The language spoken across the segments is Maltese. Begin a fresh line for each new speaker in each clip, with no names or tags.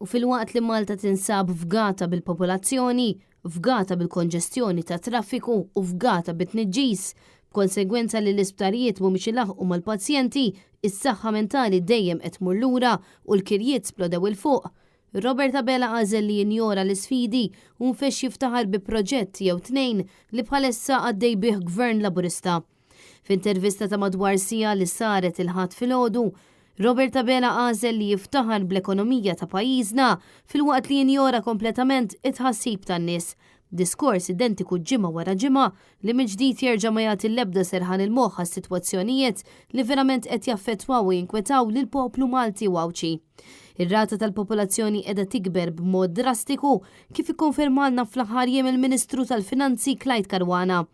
U filwaqt li Malta tinsab fgata bil-popolazzjoni, fgata bil-konġestjoni tat-traffiku u fgata bit-tniġġis, b'konsegwenza li l-isptarijiet mhumiex ilaħħqu mal-pazjenti, is-saħħa mentali dejjem qed tmur lura u l-kirjiet splodew 'il fuq, Robert Abela għażel li jinjora l-isfidi u nfexx jiftaħar bi proġett jew tnejn li bħalessa għaddej bih Gvern Laburista. F'intervista ta' madwar siegħa li saret il-Ħadd filgħodu, Robert Abela għażel li jiftaħar bl-ekonomija ta' pajjiżna filwaqt li jinjora kompletament it-tħassib tan-nies. Diskors identiku ġimgħa wara ġimgħa li mill-ġdid jerġa' ma jagħti l-ebda serħan il-moħħ għas-sitwazzjonijiet li verament qed jaffettwaw u jinkwetaw lill-poplu Malti u Għawdxi. Ir-rata tal-popolazzjoni qiegħda tikber b'mod drastiku kif ikkonfermalna fl-aħħar jiem il-Ministru tal-Finanzi Clyde Caruana.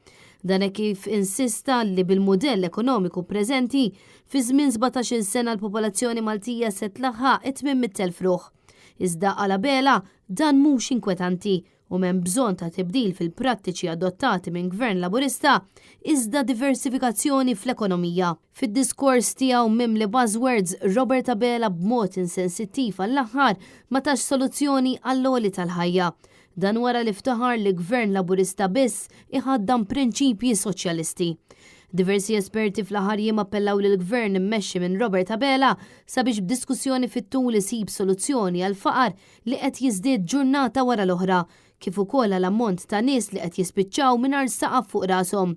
Dan hekk kif insista li bil-mudell ekonomiku preżenti, fi żmien 17-il sena l-popolazzjoni Maltija se tlaħħaq it-800,000 ruħ. Iżda għal Abela dan mhux inkwetanti u m'hemm bżonn ta' tibdil fil-prattiċi adottati minn Gvern Laburista iżda diversifikazzjoni fl-ekonomija. Fid-diskors tiegħu mimli buzzwords, Robert Abela b'mod insensittiv għall-aħħar ma tax soluzzjoni għall-għoli tal-ħajja. Dan wara li ftaħar li Gvern Laburista biss iħaddan prinċipji soċjalisti. Diversi esperti fl-aħħar jiem appellaw lill-Gvern immexxi minn Robert Abela sabiex b'diskussjoni fit-tul isib soluzzjoni għall-faqar li qed jiżdied ġurnata wara l-oħra, kif ukoll għal ammont ta' nies li qed jispiċċaw mingħajr saqaf fuq rashom.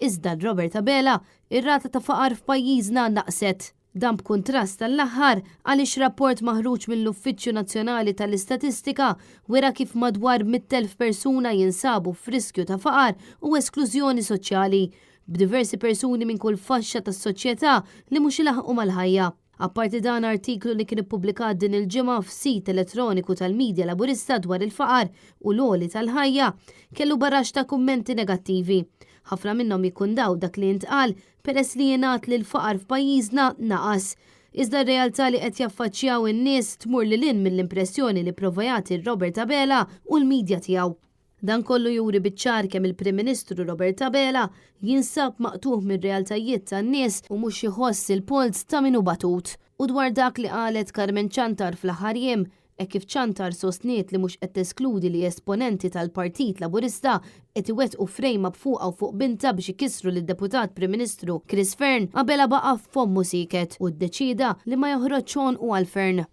Iżda għal Robert Abela, ir-rata ta' faqar f'pajjiżna naqset. Dan b'kuntrast għall-aħħar għaliex rapport maħruġ mill-Uffiċċju Nazzjonali tal-Istatistika wera kif madwar 100,000 persuna jinsabu f'riskju ta' faqar u esklużjoni soċjali, b'diversi persuni minn kull faxxa tas-soċjetà li mhux ilaħħqu mal-ħajja. Apparti dan, artiklu li kien ippubblikat din il-ġimgħa f'sit elettroniku tal-media Laburista dwar il-faqar u l-għoli tal-ħajja, kellu baraxx ta' kummenti negattivi. Ħafna minnhom jikkundaw dak li intqal peress li jingħad li l-faqar f'pajjiżna naqas. Iżda r-realtà li qed jaffaċċjaw in-nies tmur lil hinn mill-impressjoni li pprova jagħti Robert Abela u l-media tiegħu. Dan kollu juri biċ-ċar kemm il-Prim Ministru Robert Abela jinsab maqtugħ mir-realtajiet tan-nies u mhux iħoss il-polz ta' min hu batut. U dwar dak li qalet Carmen Ciantar fl-aħħar jiem, hekk kif Ciantar sostniet li mhux qed teskludi li esponenti tal-Partit Laburista qed iwettqu frame-up fuqha u fuq bintha biex ikissru lid-Deputat Prim Ministru Chris Fearne, Abela baqa' f'fommu sieket u ddeċieda li ma joħroġx għonqu għal Fearne.